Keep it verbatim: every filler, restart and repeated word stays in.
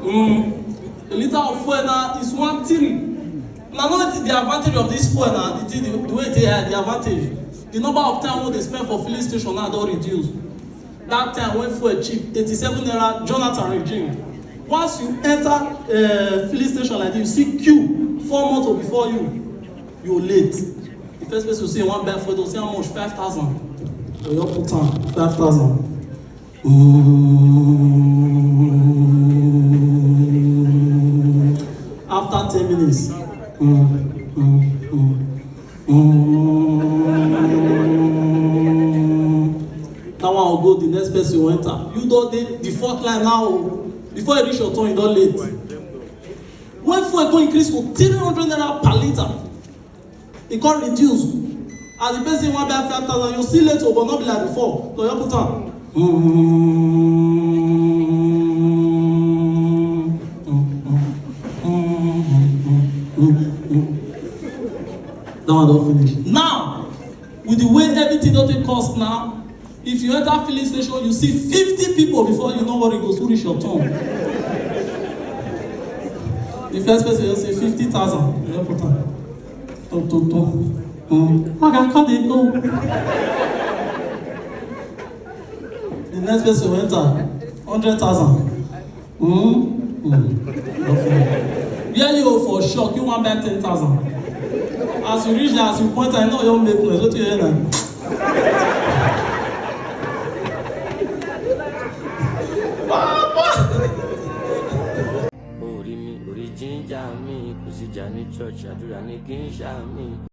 Mm. A liter of fuel now is one three. Now, know the advantage of this fuel now, the, thing, the, the way they are, the advantage. The number of time wey dey spend for filling station now don reduce. That time when fuel cheap, eighty-seven naira, Jonathan regime. Once you enter uh, filling station like this, you see queue four motor before you, you late. The first person you see one bag fuel, to see how much, five thousand. So you put on five thousand. Mm. After ten minutes, mm, mm, mm, mm. That one will go, the next person will enter. You don dey the fourth line now. Before you reach your turn, you don late. When fuel go increase to three hundred naira per liter, e come reduce. As the person wan buy five thousand, you still late o, but no be like before. So you put am. That one don finish. Now, with the way everything don take cost now, if you enter filling station, you see fifty people before you know what, e go soon reach your turn. The first person you say fifty thousand, you put am. To, to, to. Mm. Oga, come dey go. The next person wey enter, hundred thousand. Mm. Mm. Where you for shock, you wan buy ten thousand. As you reach there, as you point, I know you make noise. What you hear now? Orí mi, orí jíjà mi, kò sí jà ní church, àdúrà ní kí n ṣá mi.